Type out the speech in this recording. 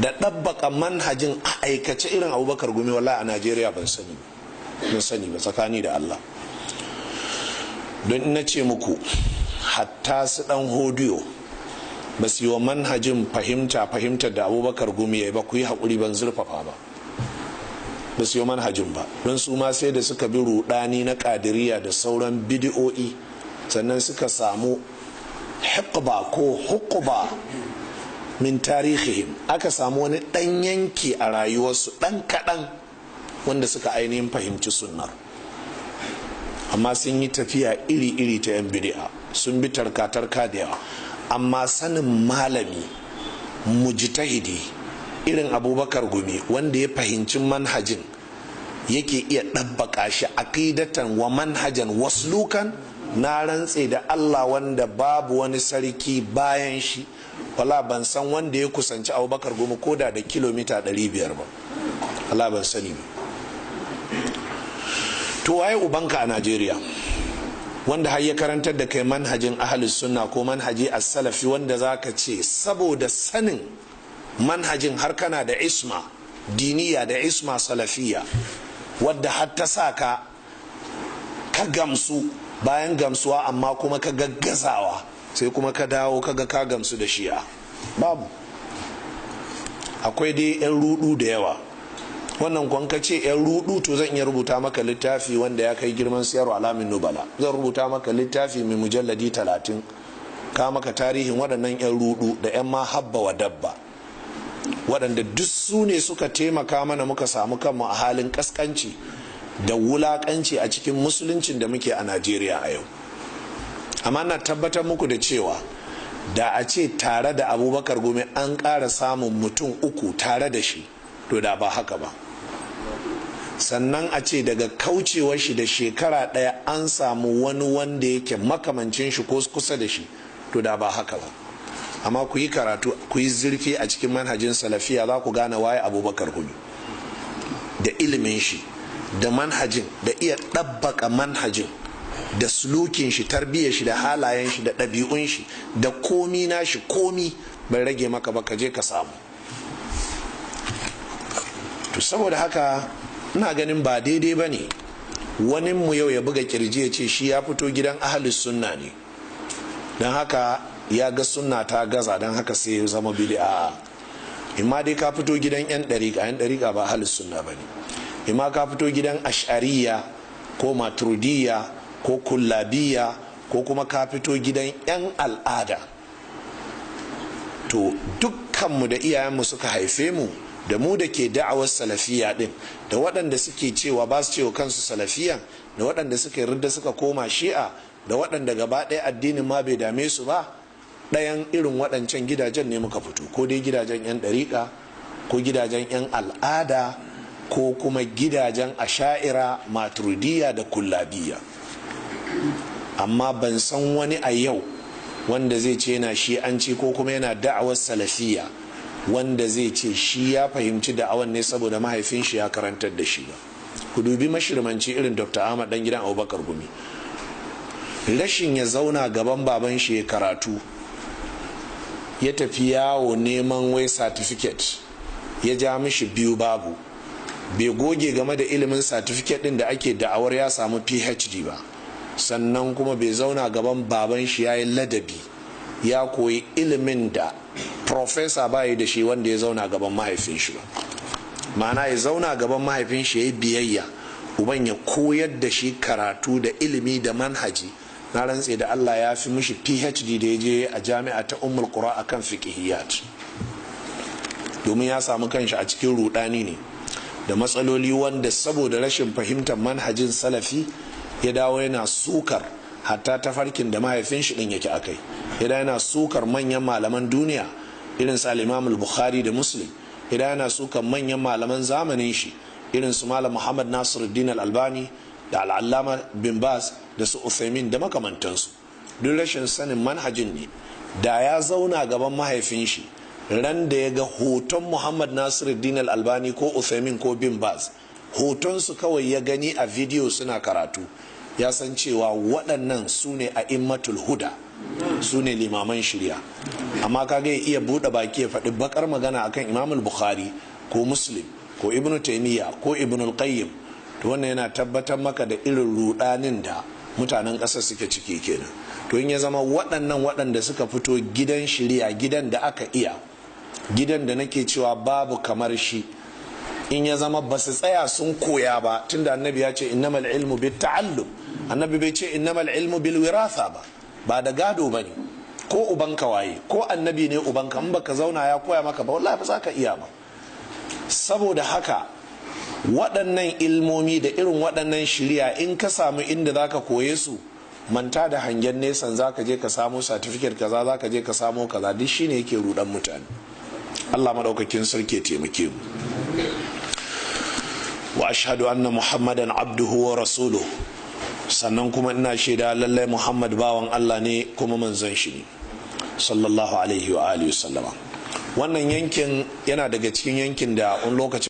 Da ɗabbaka manhajin a aikace irin Abubakar Gumi, wallahi a Najeriya ban sani ban sani ba, tsakani da Allah. Don ina ce muku, hatta su ɗan Hodiyo ba su yi wa manhajin fahimta fahimtar da Abubakar Gumi ya yi ba. Ku yi haƙuri, ban zurfafa ba. Ba su yi manhajin ba, don su ma sai da suka bi rudani na Kadiriya da sauran bidi'o'i, sannan suka samu hukba ko hukuba min tarihihim, aka samu wani ɗan yanki a rayuwarsu ɗan kaɗan wanda suka ainihin fahimci sunnar. Amma sun yi tafiya iri-iri ta 'yan bidi'a, sun bi tarka-tarka da yawa. Amma sanin malami mujtahidi irin Abubakar Gumi, wanda ya fahimci manhajin, yake iya ɗabbaka shi aqidatan wa manhajan waslukan, na rantse da Allah wanda babu wani sarki bayan shi, wala ban san wanda ya kusanci Abubakar Gumi koda da kilomita 500 ba. Allah, ban sani ba. To, waye ubanka a Najeriya wanda har ya karantar da kai manhajin Ahlus Sunna ko manhaji as-salafi, wanda zaka ce saboda sanin manhajin har kana da isma diniya da isma salafiya, wadda har ta sa ka ka gamsu, bayan gamsuwa amma kuma ka gaggazawa, sai kuma ka dawo ka ga ka gamsu da Shi'a? Babu. Akwai dai 'yan rudu da yawa. Wannan kwan ka ce 'yan rudu, to zan iya rubuta maka littafi wanda ya kai girman Siyar Alamin Nubala. Zan rubuta maka littafi mai mujalladi 30, ka maka tarihin waɗannan 'yan rudu da 'yan ma habba wa dabba, waɗanda duk su ne suka taimaka mana muka samu kanmu a halin kaskanci da wulakanci a cikin musuluncin da muke a Najeriya a yau. Amma na tabbatar muku da cewa da a ce tare da Abubakar Gumi an ƙara samun mutum uku tare da shi, to da ba haka ba. Sannan a ce daga kaucewar shi da shekara ɗaya an samu wani wanda yake makamancin shi ko kusa da shi, to da ba haka ba. Amma ku yi karatu, ku yi zurfi a cikin manhajin salafiya, za ku gane waye Abubakar Gumi, da ilimin shi da manhajin da iya ɗabbaka manhajin da sulukin shi, tarbiyyar shi da halayen shi da ɗabi'un shi da komi na shi. Komi bai rage maka ba, ka je ka samu. To, saboda haka ina ganin ba daidai ba ne wani mu yau ya buga kirji ya ce shi ya fito gidan Ahalus Sunna ne, don haka ya ga sunna ta gaza, don haka sai ya zama bid'a. Imma dai ka fito gidan 'yan ɗariƙa, 'yan ɗariƙa ba Ahalus Sunna ba ne. Imma ka fito gidan Ash'ariya ko Maturidiyya ko Kullabiya, ko kuma ka fito gidan 'yan al'ada. To, dukkanmu da iyayenmu suka haife mu, da mu da ke da'awar salafiya din, da waɗanda suke cewa ba su cewa kansu salafiyan, da waɗanda suka yarda suka koma Shi'a, da waɗanda gaba ɗaya addinin ma bai dame su ba, ɗayan irin waɗancan gidajen ne muka fito: ko dai gidajen 'yan ɗariƙa, ko gidajen 'yan al'ada, ko kuma gidajen Asha'ira, Maturidiyya da Kullabiya. Amma ban san wani a yau wanda zai ce yana Shi'anci ko kuma yana da'awar salafiya, wanda zai ce shi ya fahimci da'awar ne saboda mahaifin shi ya karantar da shi ba. Ku dubi mashirmanci irin Dr. Ahmad, dan gidan Abubakar Gumi. Rashin ya zauna gaban baban shi ya karatu, ya tafi yawo neman wai certificate, ya ja mishi biyu babu. Bai goge game da ilimin certificate din da ake da'awar ya samu PhD ba, sannan kuma bai zauna gaban baban shi ya yi ladabi ya koyi ilimin da professor bayi da shi wanda ya zauna gaban mahaifin shi ba. Ma'ana, ya zauna gaban mahaifin shi ya yi biyayya, uban ya koyar da shi karatu da ilimi da manhaji, na rantse da Allah ya fi mishi PhD da ya je a jami'a ta Ummul Qura akan fiqhiyat. Domin ya samu kanshi a cikin rudani ne da matsaloli, wanda saboda rashin fahimtar manhajin salafi ya dawo yana sukar hatta tafarkin da mahaifin shi din yake akai, ya yana sukar manyan malaman duniya irin su al-Imam al-Bukhari da Muslim, ya yana sukar manyan malaman zamanin shi irin su Malam Muhammad Nasiruddin al-Albani da Al-Allama bin Baz da su Uthaymin da makamantansu. Duk rashin sanin manhajin ne. Da ya zauna gaban mahaifin shi, ran da ya ga hoton Muhammad Nasiruddin al-Albani ko Uthaymin ko bin Baz, hoton su kawai ya gani a bidiyo suna karatu, ya san cewa waɗannan su ne a immatul huda. Su ne limaman shirya. Amma kaga ya iya buɗe baki ya faɗi bakar magana akan Imam Bukhari ko Muslim ko Ibn Taymiyyah ko Ibn al-Qayyim, to wannan yana tabbatar maka da irin rudanin da mutanen ƙasar suke ciki kenan. To in ya zama waɗannan waɗanda suka fito gidan shirya, gidan da aka iya, gidan da nake cewa babu kamar shi, in ya zama ba su tsaya sun koya ba, tunda annabi ya ce innamal ilmu bit ta'allum, annabi bai ce innamal ilmu bil wiratha ba, ba da gado bane. Ko ubanka waye, ko annabi ne ubanka, in baka zauna ya koya maka ba, wallahi ba za ka iya ba. Saboda haka waɗannan ilmomi da irin waɗannan shirya, in ka samu inda za ka koye su, manta da hangen nesan za ka je ka samo certificate kaza, za ka je ka samo kaza, duk shine yake rudan mutane. Allah maɗaukakin sarki ya taimake mu. Wa ashhadu anna Muhammadan abduhu wa rasuluhu. Sannan kuma ina shaida lallai Muhammad bawan Allah ne kuma manzon shi ne, sallallahu alaihi wa alihi sallama. Wannan yankin yana daga cikin yankin da wani lokacin